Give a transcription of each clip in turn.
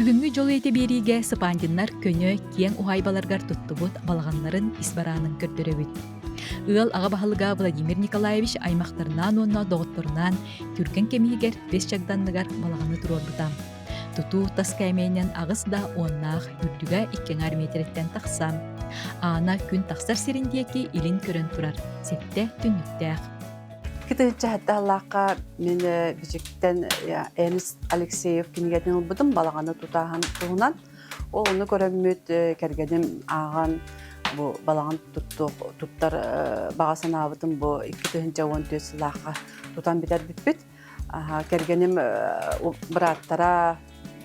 Бүгүҥҥү дьол үйэтэ биэриигэ Сыпандиннар көнө киэҥ уһаайбаларыгар туттубут балаҕаннарын ис бараанын көрдөрөбүт. Ыал аҕа баһылыга Владимир Николаевич аймахтарынаан уонна доҕотторунаан түргэн кэм иһигэр бэс чагданныгар балаҕаны туруорбута. Тутуу тас кээмэйинэн аҕыс да уоннаах үрдүгэ икки аҥаар миэтэрэттэн тахса. Аана күн тахсар сирин диэки илин көрөн турар, сэттэ түннүктээх. 2007 сыллаахха мин Бичиктэн Эрнст Алексеев кинигэтин ылбытым балаҕаны тутааһын туһунан. Ол ону көрөммүт кэргэним ааҕан бу балаҕан туттар баҕа санаабытым бу 2014 сыллаахха тутан бүтэрбиппит. Кэргэним бырааттара,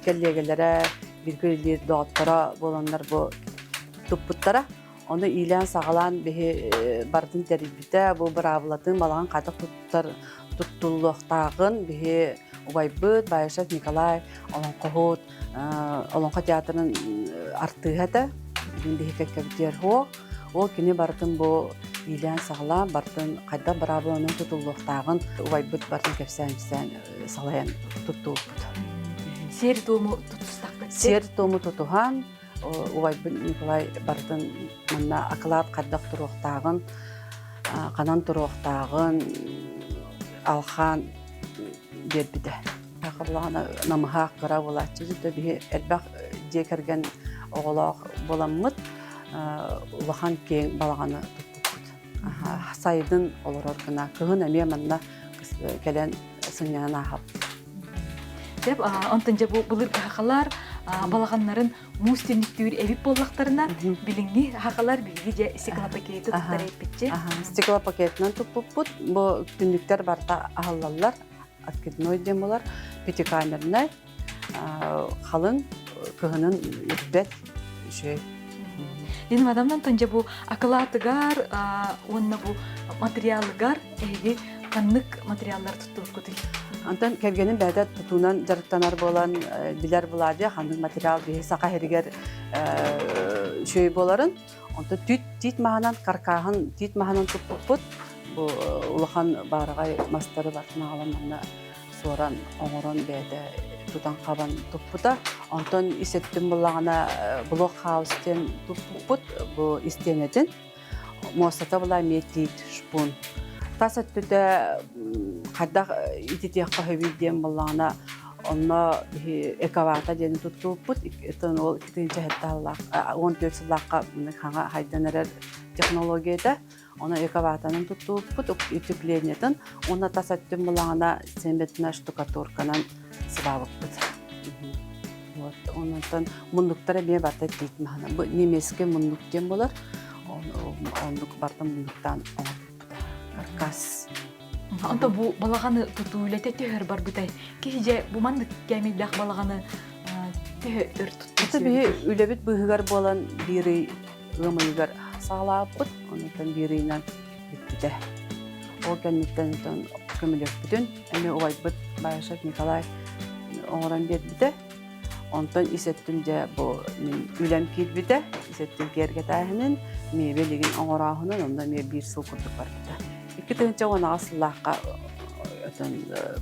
кэллиэгэлэрэ, бииргэ үлэлиир доҕотторо буоланнар бу туппуттара. Ону иилээн-саҕалаан биһи барытын тэрийбитэ, бу быраабылатын балаҕан хайдах туттар туттуллуохтааҕын биһи убайбыт Баишев Николай олоҥхоһут Олоҥхо театрын артыыһа этэ. Мин биһи кэккэбитигэр суох. Ол кини барытын бу иилээн-саҕалаан барытын хайдах быраабыланан тутуллуохтааҕын убайбыт барытын кэпсээн-ипсээн салайан туттубуппут. Сиэр-туому тутустахпыт. Сиэр-туому тутуһан убайбыт Николай барытын манна акылаат хайдах туруохтааҕын, ханан туруохтааҕын алхаан биэрбитэ. Хабылаҕына намыһаах кыра буолааччы да биһи элбэх дьиэ кэргэн оҕолоох буоламмыт улахан киэҥ балаҕаны туппуппут. Сайдын олорор гына кыһын эмиэ манна кэлэн сынньанан ааһабыт. Деп, онтон дьэ бу былыргы хахалар балаҕаннарын муус түннүктүүр эбит буоллахтарына, билиҥҥи хахалар биһиги дьэ стеклопакеты туттар эппитчи. Стеклопакетынан туппуппут. Бу түннүктэр барыта аһыллаллар. Откидной диэн буолар. Пятикамернай, халыҥ, кыһынын үрбэт үчүгэй. Лена Мадамнан тонже бу акылаатыгар уонна бу материалыгар эһиги ханнык материаллар туттубуккутуй? Антон кэргэним бэйэтэ тутуунан дьарыктанар буолан билэр буладьа ханнык материал биһи саха иһигэр үчүгэй буоларын. Онтон тиит, тиит маһынан каркааһын тиит маһынан туппуппут. Бу улахан баараҕай мастары барытын аҕалан манна суоран оҥорон бэйэтэ тутан-хабан туппута. Онтон ис өттүн буллаҕына блок хаус диэн туппуппут бу истиэнэтин. Муостата була эмиэ тиит шпун. Тас өттүтэ хайдах ититиэххэ сөбүй диэн буоллаҕына онно эковата диэни туттубуппут. Ол 2014 сыллаахха хаҥа хайдан эрэр технологията. Оны эковатанан туттубуппут, утеплениетын уонна тас өттүн булаҕына цементная штукатурканан сыбаабыппыт. Вот, онтон муннуктара эмиэ барыта тиит маһынан. Бу немецкий муннук диэн буолар. Оннук барыта муннуктаан оҥорбуппут. Каркас. Онто бу балаҕаны тутуу үлэтэ төһөр барбытай? Киһи дьэ бу маннык кээмэйдээх балаҕаны төһө өр туттар? Биһи үлэбит быыһыгар буолан биир ый ыам ыйыгар саҕалаабыппыт, онтон биир ыйынан бүппүтэ. Ол кэнниттэн онтон көмөлөспүтүн эмиэ убайбыт Баишев Николай оҥорон биэрбитэ. Онтон ис өттүн дьэ бу мин үлэм киирбитэ, ис өттүн киэргэтээһинин, мебель игин оҥорооһунун, онно эмиэ биир сыл курдук барбыта. 2018 сыллаахха отон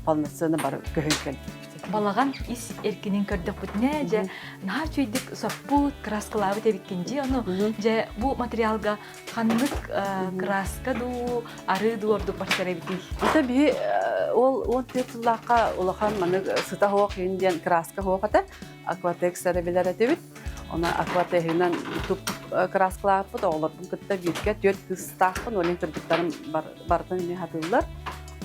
полноценно бары көһөн кэлбиппит. Балаҕан ис эркинин көрдөхпүтүнэ, дьэ, наһаа үчүгэйдик соппут, краскалаабыт эбиккин дии. Ону дьэ бу материалга ханнык краска дуу, арыы дуу ордук барсар эбитий? Это биһи ол 14 сыллаахха улахан маннык сыта суох иһин диэн краска суох этэ. Акватекс эрэ билэр этибит. Оны акватехинан туп краскалааппыт оҕолорбун кытта бииргэ түөрт кыыстаахпын, ол иһин кыргыттарым барытын эмиэ хатыыллар.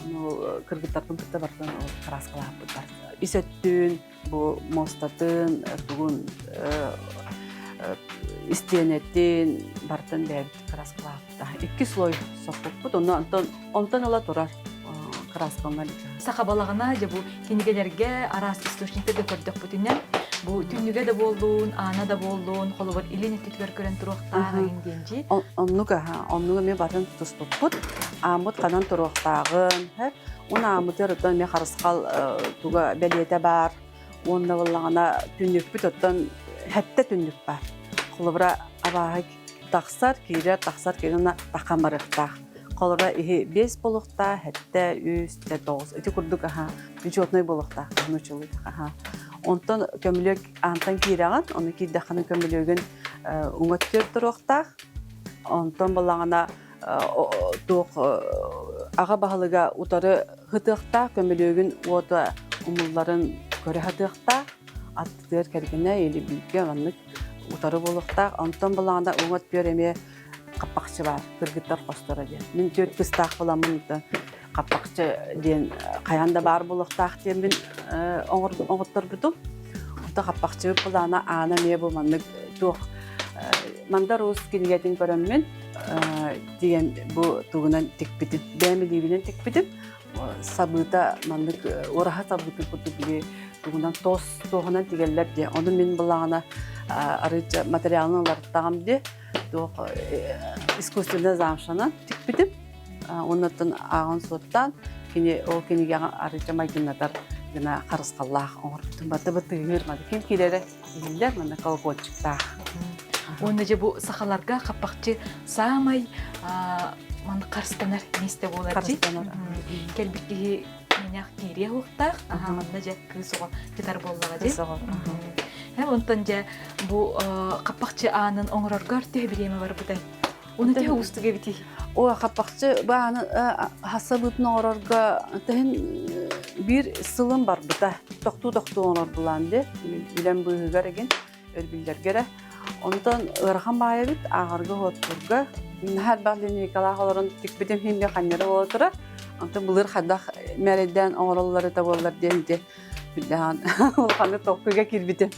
Ону кыргыттарбын кытта барытын краскалааппыт бар. Ис өттүн, бу муостатын, тугун истиэнэтин барытын бэйэбит краскалаабыта. Икки слой соппуппут, онно онтон, онтон ыла турар краскаланар. Саха балаҕана дьэ бу кинигэлэргэ араас источниктарга көрдөхпүтүнэн бу түннүгэ да буоллун, аана да буоллун, холобур илин өттүтүгэр көрөн туруохтаах эҥин диэн дии. Оннук аха, оннук эмиэ барын тутуспуппут. Ааммыт ханан туруохтааҕын, Уонна ааммытыгар оттон эмиэ харысхал туга бэлиэтэ баар. Уонна буоллаҕына түннүкпүт оттон сэттэ түннүк баар. Холобура абааһы тахсар, киирэр, тахсар, киирэр уонна тахан барыахтаах. Холобура иһи биэс буолуохтаах, сэттэ, үс, тоҕус. Ити курдук аха, учетный буолуохтаах, научилый аха. Онтон көмүлүөк аантан киирэҕин, ону киирдэххинэ көмүлүөгүн уҥа өттүгэр туруохтаах. Онтон балаҕана туох аҕа баһылыга утары һытыахтаах, көмүлүөгүн уота умулларын көрө сатыахтаах. Аттытыгар кэргэнэ или бииргэ маннык утары буолуохтаах. Онтон балаҕана уҥа өттүгэр эмиэ хаппахчы баар, кыргыттар хосторо диэн. Мин түөрт кыстаах буоламмын хаппахчы диэн хайаан да баар буолуохтаах диэммин оҥотторбутум. Онто хаппахчыбыт былаана аана эмиэ бу маннык туох Мандар Уус кинигэтин көрөммүн диэн бу тугунан тикпитим, бэйэм илиибинэн тикпитим. Сабыыта маннык ураһа сабыытын курдук били тугунан туос туоһунан тигэллэр диye. Ону мин былаана арыыча материалын уларыттаҕым дии. Туох искусственный замшанан тикпитим. Оннуттан ааҕан суоттаан кини ол кинигэҕэ арыыча майгыннатар гына харысхаллаах оҥорбутум. Баты бытыыһыыр маны ким киирэрэ иһиллэр манна колокольчиктаах. Уонна дьэ бу сахаларга хаппахчы саамай маны харыстанар миэстэ буолар дии. Харыстанар. Кэлбит киһи мэнэх киириэ уохтаах. Аха манна дьэ кыыс оҕо кытар буоллаҕа дии. Кыыс оҕо. Онтон дьэ бу хаппахчы аанын оҥороргор төһө бириэмэ барбытай? Уну төһө уустук эбитий? О, хаппахчы бааны хасабытын оҥорорго тыһын биир сылым барбыта. Тохтуу-тохтуу оҥордулаан ди. Үлэм быыһыгар эгин өрбүллэргэ эрэ. Онтон ыарахан баайа эбит, ааҕарга уоттурга. Наһаа элбэх линейкалаах олорон тикпитим иһин ханньара буола турар. Онтон былыр хайдах мээрэйдээн оҥороллор этэ буоллар диэн ити билдэһэн улаханнык толкуйга киирбитим.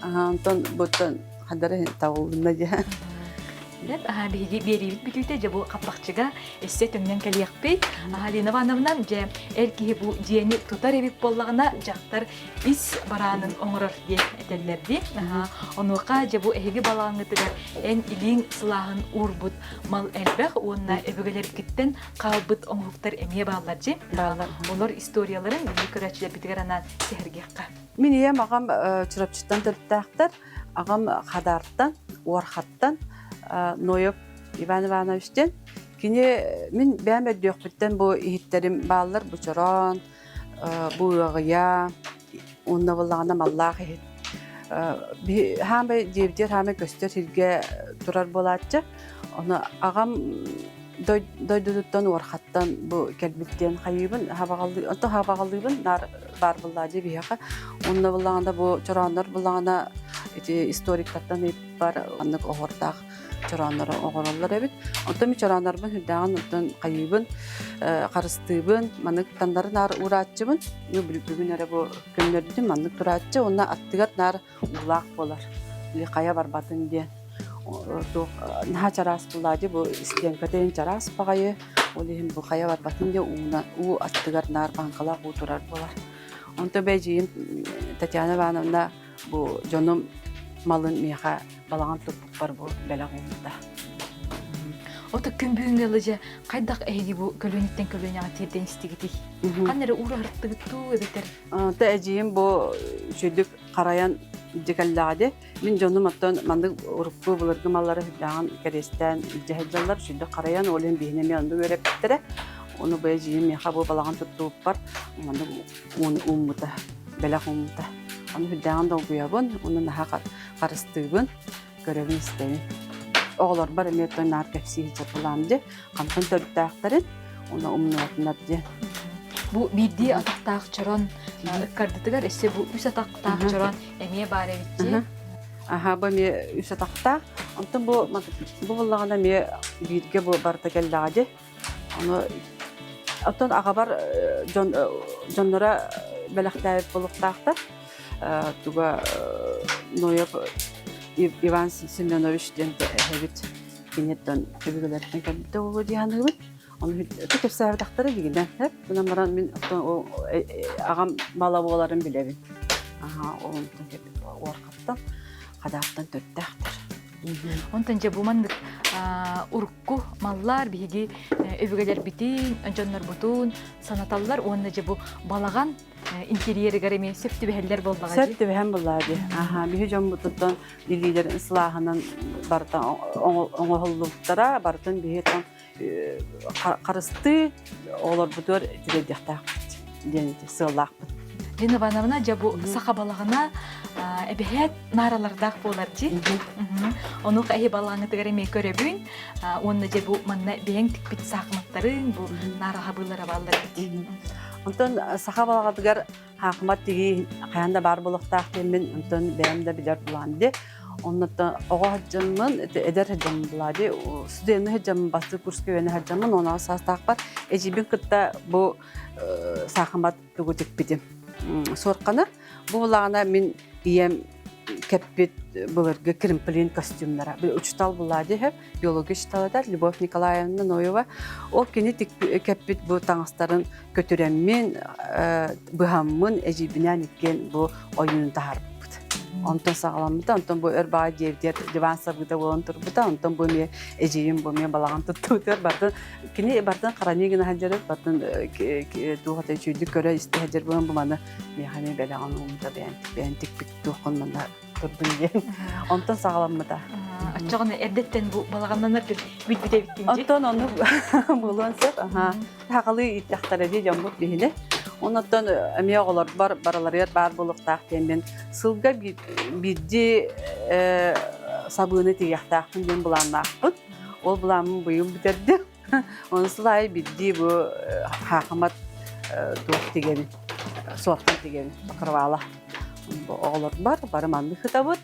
Онтон буттан хадара табылынна диэн. Бэт, биһиги биэриибит бүтүүтэ дьэ бу хаппахчыга өссө төҥнөн кэлиэхпит. Алина Ивановна, дьэ эр киһи бу дьиэни тутар эбит буоллаҕына, дьахтар ис бараанын оҥорор диэн этэллэр дии. Онуоха дьэ бу эһиги балаҕаҥҥытыгар эн илииҥ сылааһын уурбут мал элбэх уонна өбүгэлэргиттэн хаалбыт оҥоһуктар эмиэ бааллар дьи. Бааллар. Олор историяларын биһиги көрөөччүлэрбитигэр анаан сэһэргиэххэ. Мин ийэм аҕам Чурапчыттан төрүттээхтэр. Аҕам Хадаартан, Уорхаттан Ноев Иван Иванович диэн. Кини мин бэйэм өйдүөхпүттэн бу иһиттэрим бааллар бу чороон, бу ыаҕыйа, уонна буоллаҕына маллаах иһит. Хаамай дьиэбитигэр хаамай көстөр сиргэ турар буолааччы. Ону аҕам дойдутуттан Уорхаттан бу кэлбит диэн хайыыбын хабаҕалыы онто хабаҕалыыбын наар баар буллаа дии биһиэхэ онно буллаҕына бу чорооннор буллаҕына ити историктартан ыйыппар маннык оһуордаах чорооннору оҥороллор эбит онтон мин чорооннорбун сүрдээҕин онтон хайыыбын харыстыыбын маннык таннары наар уурааччыбын бүгүн эрэ бу көннөрдүм маннык турааччы уонна аттыгар наар уулаах буолар или хайа барбатын диэн туох наһаа чараас буллаа дии бу стенкатын чараас баҕайы ол иһин бу хайа барбатын диэн ууна уу аттыгар наар бааҥкалаах уу турар буолар онто бэдьиим Татьяна Ивановна бу дьонум малын миэхэ балаҕан туппуппар бу бэлэх ууммута. Ото күн бүгүҥҥэ ылы хайдах эһиги бу көлүөнэттэн көлүөнэҕэ тиэрдэн истигитий? Ханна эрэ уураһыртыгыт дуу эбэтэр? Та эдьиийим бу үчүгдүк харайан илдьэ кэллэҕэ дии. Мин дьонум оттон маннык урукку былыргы маллары сүрдээҕин кэриэстээн илдьэ сылдьаллар, үчүгдүк харайан, ол иһин биһини эмиэ оннук үөрэппиттэрэ. Ону бу эдьиийим миэхэ бу балаҕан туттубуппар маннык ууну ууммута, бэлэх ууммута. Ону сүрдээҕин долгуйабын, уонна наһаа харыстыыбын, көрөбүн-истэбин. Оҕолорбор эмиэ оттон наар кэпсии сылдьар былаам дии, хантан төрүттээхтэрин, уонна умнубатыннар диэн. Бу биирдии атахтаах чорон ыккардытыгар өссө бу үс атахтаах чорон эмиэ баар эбит дии. Аха, бу эмиэ үс атахтаах. Онтон бу бу буллаҕына эмиэ бииргэ бу барыта кэллэҕэ дии. Ону оттон аҕабар дьон дьонноро бэлэхтээбит буолуохтаахтар. Туга Ноев Иван Семенович диэн эһэбит киниттэн өбүгэлэриттэн кэлбитэ буолуо дии саныыбын. Ону кэпсээбэтэхтэрэ билигинэн сөп. Гынан баран мин оттон аҕам мала буоларын билэбин. Аха, ол онтон уорхаттан, хадааттан төрдөөхтөр. Онтон дьэ бу маннык урукку маллар биһиги өбүгэлэрбитин, дьоннорбутун санаталлар уонна дьэ бу балаҕан интерьеригэр эмиэ сөп түбэһэллэр буоллаҕа Сөп түбэһэн буоллаҕа дии. Аха, биһи дьоммутуттан илиилэрин сылааһынан барыта оҥоһуллубуттара, барытын биһи харыстыы оҕолорбутугар тириэрдиэхтээхпит диэн сыаллаахпыт. Лина Ивановна, дьэ бу саха балаҕана эбэһээт нааралардаах буолар дии. Ону эһи балаҕаҥытыгар эмиэ көрөбүн. Уонна дьэ бу манна бэйэҥ тикпит саахыматтарыҥ бу наараһабыылара бааллар эбит. Онтон саха балаҕатыгар хаахымат тигии хайаан да баар буолуохтаах диэммин, онтон бэйэм да билэр булаан ди. Оннуттан оҕо сылдьаммын, эдэр сылдьаммын булаа ди, студенны сылдьаммын, бастакы курска үөрэнэ сылдьаммын, 16 саастаахпар эдьиийбин кытта бу саахымат тугу тикпитим. Суорканы бу булаҕына мин ийэм кэппит былыргы кримплин костюмнара. Учутал булаа диһэ, биология учутала Любовь Николаевна Ноева. Ол кини кэппит бу таҥастарын көтүрэммин, быһаммын, эдьиийбинээн иккиэн бу ойуун таһаарбыппыт. Онтон саҕаламмыта, онтон бу өр баҕа диэбитигэр диван сабыыта буолан турбута, онтон бу эмиэ эдьиийим бу эмиэ балаҕан туттубутугар бартын кини бартын харани гына сылдьар, бартын туох это үчүйдүк көрө истэ сылдьар буолан бу маны миэхэ эмиэ бэлэҕин ууммута бэйэн бэйэн тикпит туоххун манна турдун диэн. Онтон саҕаламмыта. Оччоҕуна эрдэттэн бу балаҕаннанар билбит эбиккин дии. Оттон ону буолуон сөп. Аха. Сахалыы ииттэхтэрэ дии дьоммут биһини. Оннуттан эмиэ оҕолорбор барыларыгар баар буолуохтаах диэммин сылга биирдии сабыыны тигиэхтээхпин диэн былааннаахпын. Ол былааммын быйыл бүтэрдим. Оны сыл аайы биирдии бу хаахымат туох тигэбин, суортан тигэбин, покрывала. Оҕолорбор бары маннык сытабыт.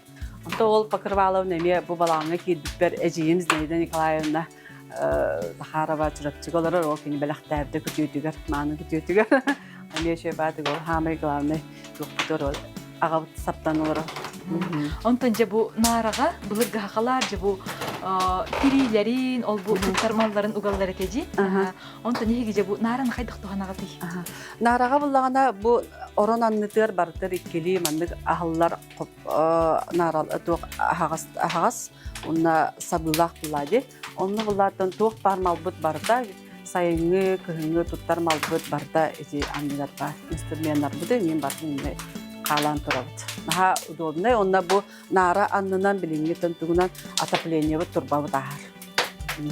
Онтон ол покрывалабын эмиэ бу балаҕаҥҥа киирбиппэр эдьиийим Зинаида Николаевна Захарова Чурапчыга олорор, ол кини бэлэхтээбитэ күтүөтүгэр, мааны күтүөтүгэр. Эмиэ үчүгэй баатык ол хаамай главный туохпутугар ол аҕабыт саптан олорор. Онтон дьэ бу наараҕа былыргы хахалаар дьэ бу тириилэрин, ол бу туттар малларын угаллар этэ дии. Онтон эһиги дьэ бу наараны хайдах туһанаҕытый? Наараҕа буллаҕына бу орон аннытыгар барытыр иккилии маннык аһыллар наарал туох аһаҕас аһаҕас уонна сабыылаах буллаа дии. Онно буллааттан туох баар малбыт барыта сайыҥҥы, кыһыҥҥы туттар малбыт барыта ити анныгар баар инструменнарбыт мин барытын иннэ хаалаан турабыт. Наһаа удобнай. Онно бу наара аннынан билиҥҥи төнтүгүнэн отоплениебыт турбабыт ааһар.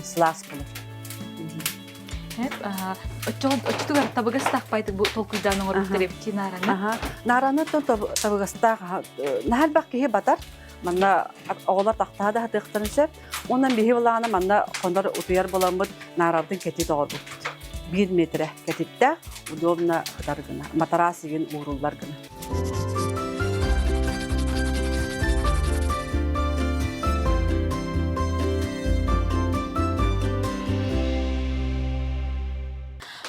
Сылаас булар. Оччотугар табыгастаах байтык бу толкуйдаан оҥорбуттар эбит наараны. Наараны табыгастаах наһаа элбэх киһи батар. Манна оҕолор тахтаһа да сатыахтарын сөп. Онон биһи былаана манна хонор утуйар буламмыт наарабытын кэтит оҕорбуппут. Биир метрэ кэтиттээх, удобно ытар гына, матараас игин ууруллар гына.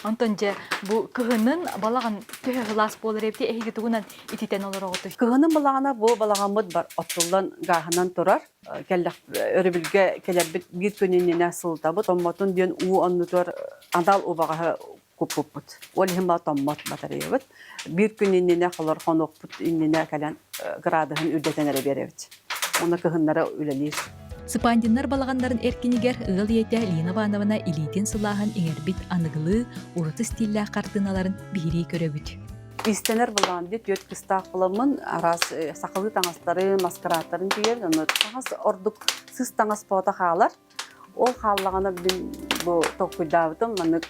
Онтон дьэ бу кыһынын балаҕан төһө сылаас буолар эбит эһиги тугунан ититэн олороҕутуй? Кыһынын балаҕана бу балаҕаммыт бар оттуллан гааһынан турар. Кэллэх өрөбүлгэ кэлэрбит биир күн иннинэ сылытабыт. Томмотун диэн уу оннутугар анал убаҕаһы куппуппут. Ол иһин баа томмот батареябыт. Биир күн иннинэ холор хонуохпут иннинэ кэлэн градуһун үрдэтэн эрэ биэрэбит. Уонна кыһыннары үлэлиир. Цыпандиннар балаҕаннарын эркинигэр ыал ийэтэ Лина Ивановна илиитин сылааһын иҥэрбит аныгылыы ураты стиллээх хартыыналарын биһирии көрөбүт. Иистэнэр былаан дии түөрт кыстаах буламмын араас сахалыы таҥастары, маскарааттарын тигэр, ону таҥас ордук сыыс таҥас боото хаалар. Ол хааллаҕына мин бу толкуйдаабытым маннык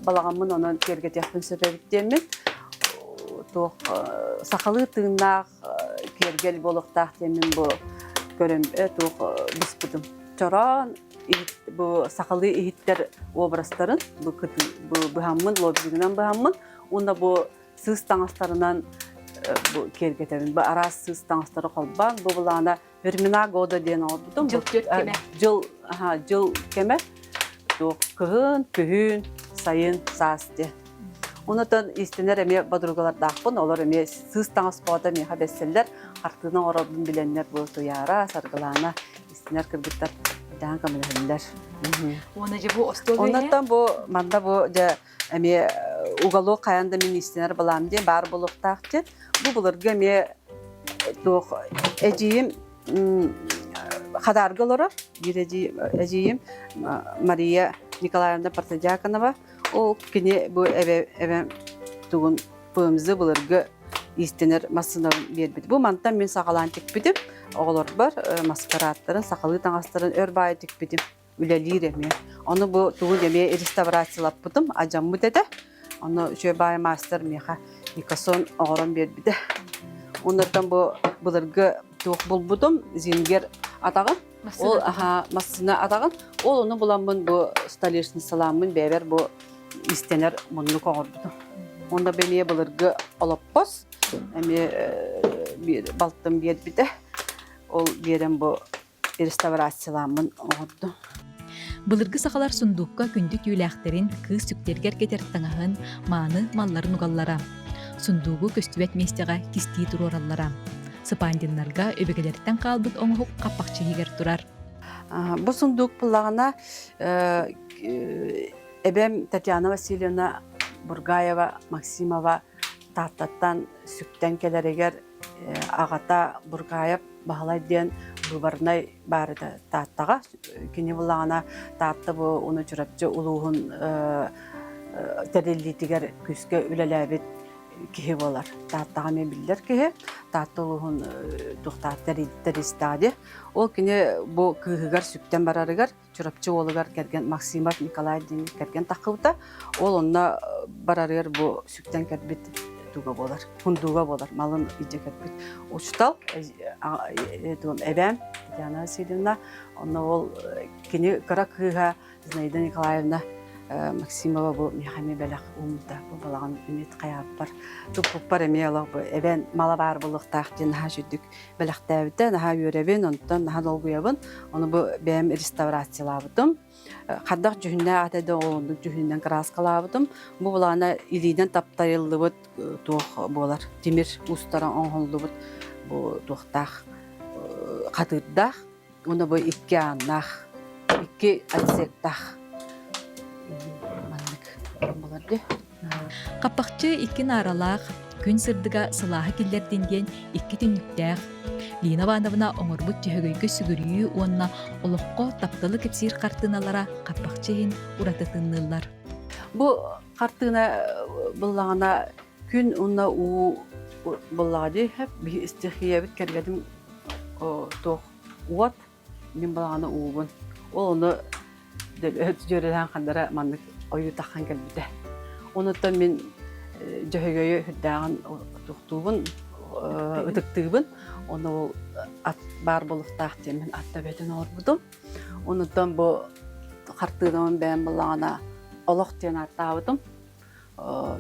балаҕаммын онон киэргэтиэхпин сөп эбит диэммин туох сахалыы тыыннаах киэргэл буолуохтаах диэммин бу көрөн туох быспытым. Чороон бу сахалыы иһиттэр образтарын бу быһаммын лобзигынан быһаммын уонна бу сыыс таҥастарынан бу киэргэтэбин. Бу араас сыыс таҥастары холбоон бу былаана Времена года диэн оҥорбутум. Дьыл түөрт кэмэ. Дьыл, дьыл кэмэ. Туох кыһын, күһүн, сайын, саас диэн. Онотон иистэнэр эмиэ подругалардаахпын, олор эмиэ сыыс таҥас боото миэхэ бэссэллэр, хартыына оҥорорбун билэннэр бу Туйаара, Саргылаана иистэнэр кыргыттар даан көмөлөһөллөр. Уонна дьэ бу остуол Оннуттан бу манна бу дьэ эмиэ уголок хайаан да мин иистэнэр балаам диэн баар буолуохтаах диэн. Бу былыргы эмиэ туох эдьиийим Хадаарга олорор биир эдьиийим Мария Николаевна Протодьяконова. Ол кини бу эбэ эбэм тугун ПМЗ былыргы иистэнэр массыынабын биэрбит. Бу мантан мин саҕалаан тикпитим. Оҕолорбор маскарааттарын, сахалыы таҥастарын өр баайы тикпитим. Үлэлиир эмиэ. Ону бу тугун эмиэ реставрациялаппытым, адьаммыт этэ. Ону үчүгэй баайы маастар миэхэ Никасон оҥорон биэрбитэ. Оннуттан бу былыргы туох булбутум Зингер атаҕын. Ол аха массыына атаҕын. Ол ону буламмын бу столешницаламмын бэйэбэр бу истэнэр муннук оҥорбутум. Онно эмиэ былыргы олоппос эмиэ балтым биэрбитэ. Ол биэрэн бу реставрацияламмын оҥордум. Былыргы сахалар сундуукка күндү түүлээхтэрин, кыыс сүктэргэр кэтэр таҥаһын, мааны малларын угаллара. Сундуугу көстүбэт миэстэҕэ кистии туруораллара. Сыпаандиннарга өбүгэлэриттэн хаалбыт оҥоһук хаппахчы иһигэр турар. Бу сундуук буллаҕына эбэм Татьяна Васильевна Бургаева Максимова Тааттаттан сүктэн кэлэригэр аҕата Бургаев Баһылай диэн выборнай баар этэ Тааттаҕа. Кини буллаҕына Таатта бу уну Чурапчы улууһун тэриллиитигэр күүскэ үлэлээбит киһи буолар. Тааттаҕа эмиэ биллэр киһи. Таатта улууһун туохтаах тэристаҕа Ол кини бу кыыһыгар сүктэн барарыгар Чурапчы уолугар кэргэн Максимов Николай диэн кэргэн таххыбыта. Ол онно барарыгар бу сүктэн кэлбит туга буолар, хундууга буолар, малын илдьэ кэлбит учутал эбээм Татьяна Васильевна, онно ол кини кыра кыыһа Зинаида Николаевна Максимова бу миэхэ эмиэ бэлэх ууммута. Бу балаҕан эмиэ хайааппар туппуппар эмиэ олох бу эбээн мала баар буолуохтаах диэн наһаа сүрдүк бэлэхтээбитэ. Наһаа үөрэбин, онтон наһаа долгуйабын. Ону бу бэйэм реставрациялаабытым. Хардах дьүһүннээх ата да оннук дьүһүнүнэн кырааскалаабытым. Бу былаана илиинэн таптайыллыбыт туох буолар, тимир уустара оҥоһуллубут бу туохтаах хатыырдаах. Уонна бу икки ааннаах, икки отсектаах. Маннык буолар дии. Хаппахчы икки нааралаах, күн сырдыга сылааһы киллэрдин диэн икки түннүктээх. Лина Ивановна оҥорбут Дьөһөгөйгө сүгүрүйүү уонна олоххо тапталы кэпсиир хартыыналара хаппахчы иһин ураты тыынныыллар. Бу хартыына буллаҕына күн уонна уу буллаҕа дии биһи стихиябыт кэргэтим туох уот мин балаҕаны уубун ол ону дьүөрэлээн хандара маннык ойуу таххан кэлбитэ. Онуттан мин Дьөһөгөйү үрдээҕин туохтуубун, ытыктыыбын. Ону ол ат баар буолуохтаах диэммин ат төбөтүн оҥорбутум. Онуттан бу хартыынабын бэйэм буллаҕына олох диэн ааттаабытым.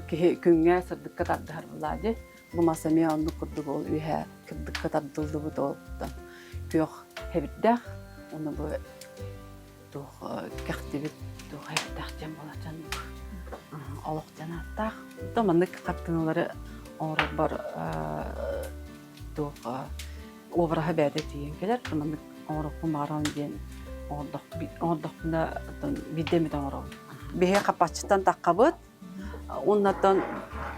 Киһи күҥҥэ сырдыкка тардыһар булаа дии. Бу мас эмиэ оннук курдук ол үөһэ кырдыкка тардыллыбыт ол күөх хэбирдээх. Ону бу туох кэхтибит туох хэбирдээх диэн буолар дьоннук олох диэн ааттаах. То маннык хартыыналары оҥорорбор туох обраһа бэйэтэ тиийэн кэлэр. Маннык оҥоруохпун баҕарабын диэн оҥордохпуна биирдэ эмит оҥоробун. Биһи хаппахчыттан таххабыт. Уоннаттан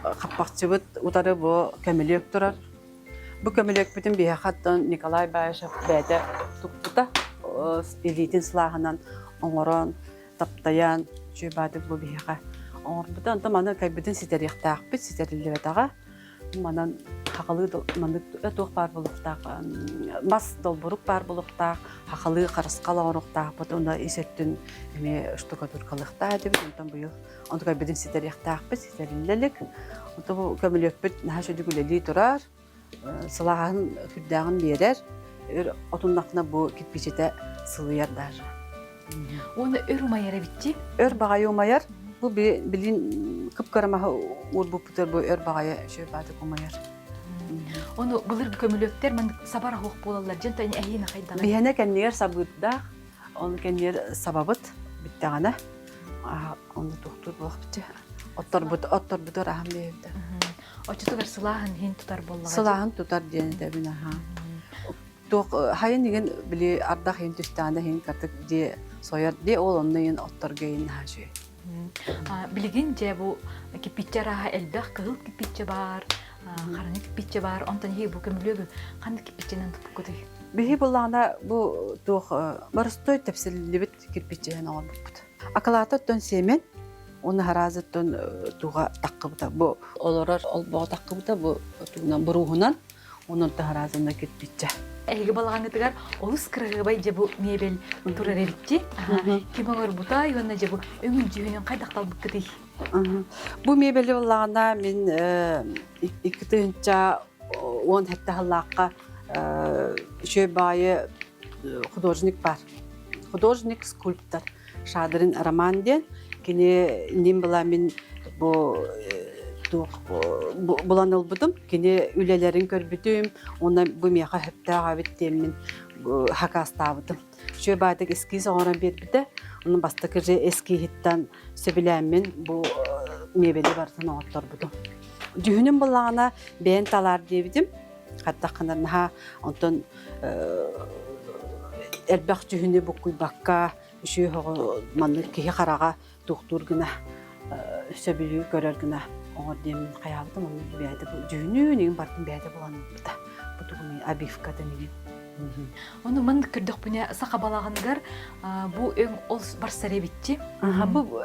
хаппахчыбыт утары бу көмүлүөк турар. Бу көмүлүөкпүтүн биһиэхэ оттон Николай Баишев бэйэтэ туппута. Илиитин сылааһынан оҥорон, таптайан, үчүгэй баадык бу биһиэхэ оҥорбута. Онтон маны кайбытын ситэриэхтээхпит, ситэриллибэтэҕэ. Манан хахалыы маннык туох баар буолуохтаах, мас долбурук баар буолуохтаах, хахалыы харысхал оҥоруохтаахпыт уонна ис өттүн эмиэ штукатуркалыахтаах этибит. Онтон быйыл онтукайбытын ситэриэхтээхпит, ситэриллэ илик. Онтон бу көмүлүөкпүт наһаа үчүгэй үлэлии турар, сылааһын сүрдээҕин биэрэр. Өр отуннахпына бу кирпиичэтэ сылыйар даже. Уонна өр умайар эбитчи? Өр баҕайы умайар. Бу билин кып-кыра маһы уурбуппутугар бу өр баҕайы үчүгэй баатык умайар. Ону былыр көмүлүөктэр маннык сабар оһох буолаллар дьэн тань эһиин хайдаҕый? Биһэнэ кэннигэр сабыырдаах, ону кэннигэр сабабыт бүттэҕинэ ону туохтуур буолахпыт отторбут отторбутугар аһан биэбитэ. Оччотугар сылааһын иһин тутар буоллаҕа. Сылааһын тутар диэн этэбин аһаа. Туох хайын игин били ардах иһин түстэҕинэ иһин катык дии сойор дии ол онно иһин отторго иһин наһаа үчүгэй. Билигин дьэ бу киппиччэ арааһа элбэх кыһыл киппиччэ баар, хараҥа киппиччэ баар, онтон иһи бу көмүлүөгү ханнык киппиччэнэн туппуккутуй? Биһи буллаҕына бу туох боростуой тэпсиллибит кирпиччэһин оҥорбуппут. Акылаата оттон сиэмэн, уонна хараазыттан туга таххыбыта бу олорор олбоҕо таххыбыта бу тугунан бурууһунан онон таһараазына кирпиччэ. Эһиги балаҕаҥҥытыгар олус кыраһыабай дьэ бу мебель турар эбитчи. Ким оҥорбутай уонна дьэ бу өҥүн дьүһүнүн хайдах талбыккытый? Бу мебели буллаҕына мин 2017 сыллаахха үчүгэй баайы художник бар. Художник, скульптор Шадрин Роман диэн. Кини ним была мин бу туох булан ылбытым. Кини үлэлэрин көрбүтүм, уонна бу миэхэ сөптөөх эбит диэммин хакаастаабытым. Үчүгэй баайдык эскиз оҥорон биэрбитэ. Онон бастакы же эскиһиттэн сөбүлээммин бу мебели барытын оҥотторбутум. Дьүһүнүм буллаҕына бэйэн талаар диэбитим. Хаттаххына наһаа онтон элбэх дьүһүнү буккуйбакка үчүгэй маннык киһи хараҕа туохтуур гына сөбүлүү көрөр гына оҥор диэммин хайаабытым онно бэйэтэ дьүһүнүн игин бартын бэйэтэ булан ылбыта бу тугун обивкатын игин Ону мын көрдөхпүнэ саха балаҕаныгар бу өҥ ол барсар эбитчи. Бу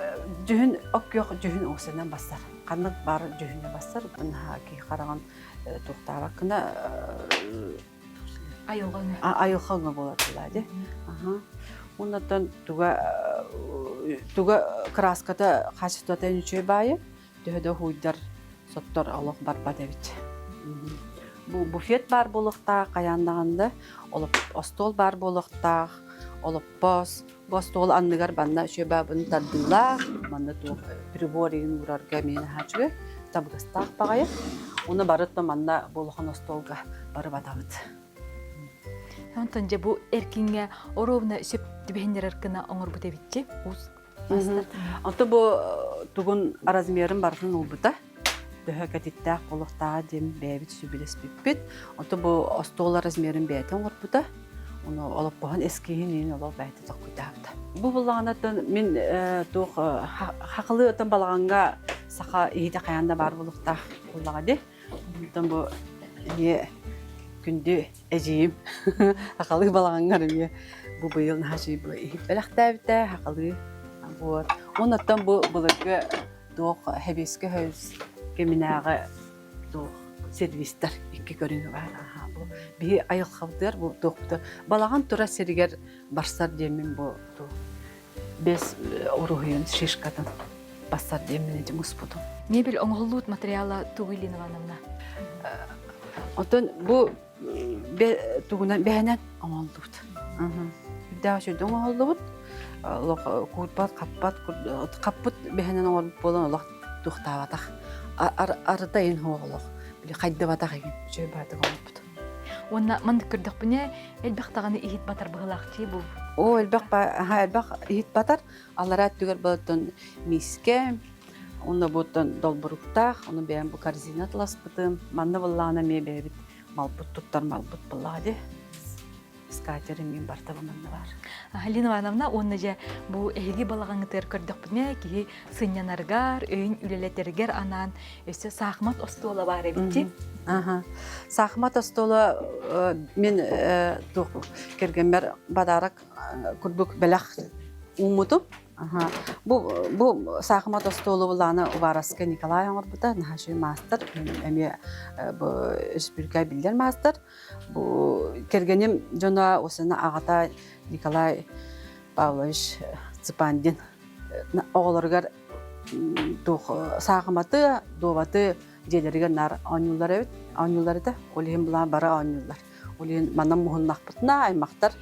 дьүһүн ок күөх дьүһүн оосынан бассар. Ханнык бар дьүһүнэ бассар наһаа киһи хараҕын туохтаабаккына айылҕа өҥө. Айылҕа өҥө буолар буолаа дии. Оннуттан туга туга краската качествота үчүгэй баайы төһө да уһуйдар соттор олох барбат эбит. Бу буфет баар буолуохтаах хайаан даҕаны да остуол баар буолуохтаах, олоппос, бу остуол анныгар банна үчүгэй баабын тардыылаах, манна туох прибор иһин уурарга эмиэ наһаа үчүгэй, табыгастаах баҕайы. Уну барыта манна бу улахан остуолга бары батабыт. Онтон дьэ бу эркиҥҥэ оруобуна сөп түбэһиннэрэр гына оҥорбут эбитчи уус Онто бу тугун размерын барытын ылбыта. Төһө кэтиттээх буолуохтааҕа диэн бэйэбит сүбэлэспиппит. Онто бу остуол размерын бэйэтэ оҥорбута. Ону олоппоһун эскиһин иин олох бэйэтэ толкуйдаабыта. Бу буллаҕынаттан мин туох хахылыы отон балаҕаҥҥа саха иһитэ хайаан да баар буолуохтаах буоллаҕа дии. Онтон бу эмиэ күндү эдьиийим сахалыы балаҕаҥҥар эмиэ бу быйыл наһаа үчүгэй иһит бэлэхтээбитэ сахалыы вот уоннаттан бу былыргы туох хэбиэскэ хөөс кэминээҕи туох сервистэр икки көрүҥэ баар бу биһи айылҕабытыгар бу туохпутугар балаҕан турар сиригэр барсар диэммин бу туох бэс уруһуйун шишкатын бассар диэммин ити муспутум. Мебель оҥоһуллубут материала тугуй Лина Ивановна? Оттон бу тугунан бэһэнэн оҥоһуллубут. Үрдээх үчүгэй оҥоһуллубут. Олох куурбат, хаппат, хаппыт бэһэнэн оҥорбут буолан олох туохтаабатах. Арыта иһин суох олох. Били хайдыбатах иһин үчүгэй баатык оҥорбут. Уонна маннык көрдөхпүнэ, элбэх даҕаны иһит батар быһыылаах дии бу. Оо, элбэх элбэх иһит батар. Аллараа өттүгэр болоттон миискэ, уонна буттан долбуруктаах, ону бэйэм бу корзина тыласпытым. Манна буллаҕына эмиэ бэйэбит малбыт туттар малбыт буллаҕа дии. Скатер эмиэ барыта бу манна баар. Алина Ивановна уонна дьэ бу эһиги балаҕаҥҥытыгар көрдөхпүнэ киһи сынньанарыгар, өйүн үлэлэтэригэр анаан өссө саахымат остуола баар эбит дии. Аха. Саахымат остуола мин туох кэргэммэр подарок курдук бэлэх ууммутум. Аха. Бу бу саахымат остуолу булааны Уваровскай Николай оҥорбута, наһаа үчүгэй маастар, эмиэ бу республика биллэр маастар. Бу кэргэним дьоно осына аҕата Николай Павлович Цыпандин оҕолоругар туох саахыматы, дуобаты дьиэлэригэр наар оонньууллар эбит, оонньууллар этэ. Ол иһин булаан бары оонньууллар. Ол иһин манан муһуннахпытына аймахтар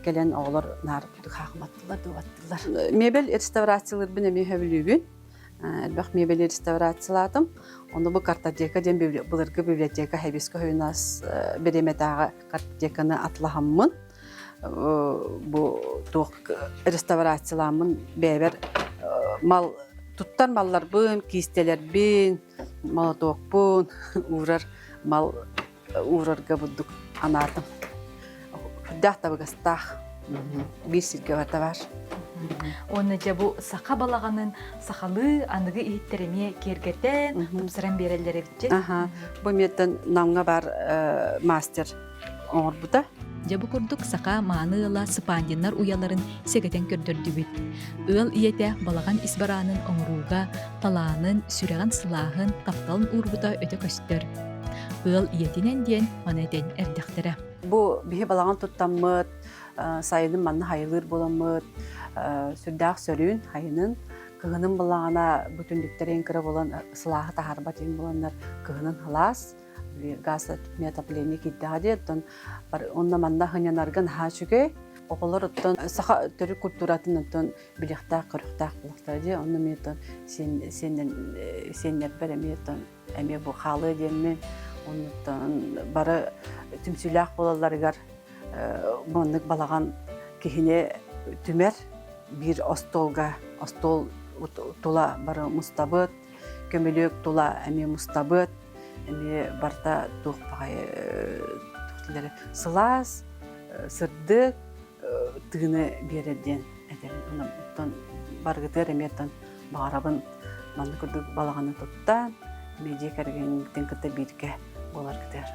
кэлэн оҕолор наар хаахыматтылар, дуобаттылар. Мебель реставрациялыырбын эмиэ сөбүлүүбүн. Элбэх мебели реставрациялаатым. Ону бу картотека диэн былыргы библиотека Хэбиско Хойунаас бириэмэтээҕи картотеканы атлаһаммын бу туох реставрацияламмын бэйэбэр мал туттар малларбын, киистэлэрбин, молотокпун уурар мал уурарга бурдук анаатым. Үрдээх табыгастаах биир сиргэ барыта баар. Уонна дьэ бу саха балаҕанын сахалыы аныгы иһиттэр эмиэ киэргэтэн, тупсаран биэрэллэр эбит Аха. Бу миэттэн Намҥа баар мастер оҥорбута. Дьэ бу курдук саха мааны ыала Сыпандиннар уйаларын сэгэтэн көрдөрдүбүт. Ыал ийэтэ балаҕан ис бараанын оҥорууга талаанын, сүрэҕин сылааһын, тапталын уурбута өтө көстөр. Ыал ийэтинэн диэн маны этэн эрдэхтэрэ. Бу биһи балаҕан туттаммыт, сайынын манна хайылыыр буоламмыт, сүрдээх сөрүүн хайынын. Кыһынын буллаҕына бу түннүктэрин кыра буолан сылааһы таһаарбат иһин буоланнар кыһынын сылаас газ отопление киирдэҕэ дии оттон онно манна сынньанарга наһаа үчүгэй. Оҕолор оттон саха төрүт культуратын оттон билиэхтээх, көрүөхтээх буолуохтара дии. Онно эмиэ оттон сиэннэрбэр эмиэ оттон эмиэ бу хаалыа диэммин оннуттан бары түмсүүлээх буолалларыгар маннык балаҕан киһини түмэр биир остуолга остуол тула бары мустабыт көмүлүөк тула эмиэ мустабыт эмиэ барыта туох баҕайы сылаас сырдык тыыны биэрэр диэн этэбин. Оттон барыгытыгар эмиэ оттон баҕарабын маннык курдук балаҕаны туттан, эмиэ дьиэ кэргэҥҥитин кытта бииргэ буоларгытыгар.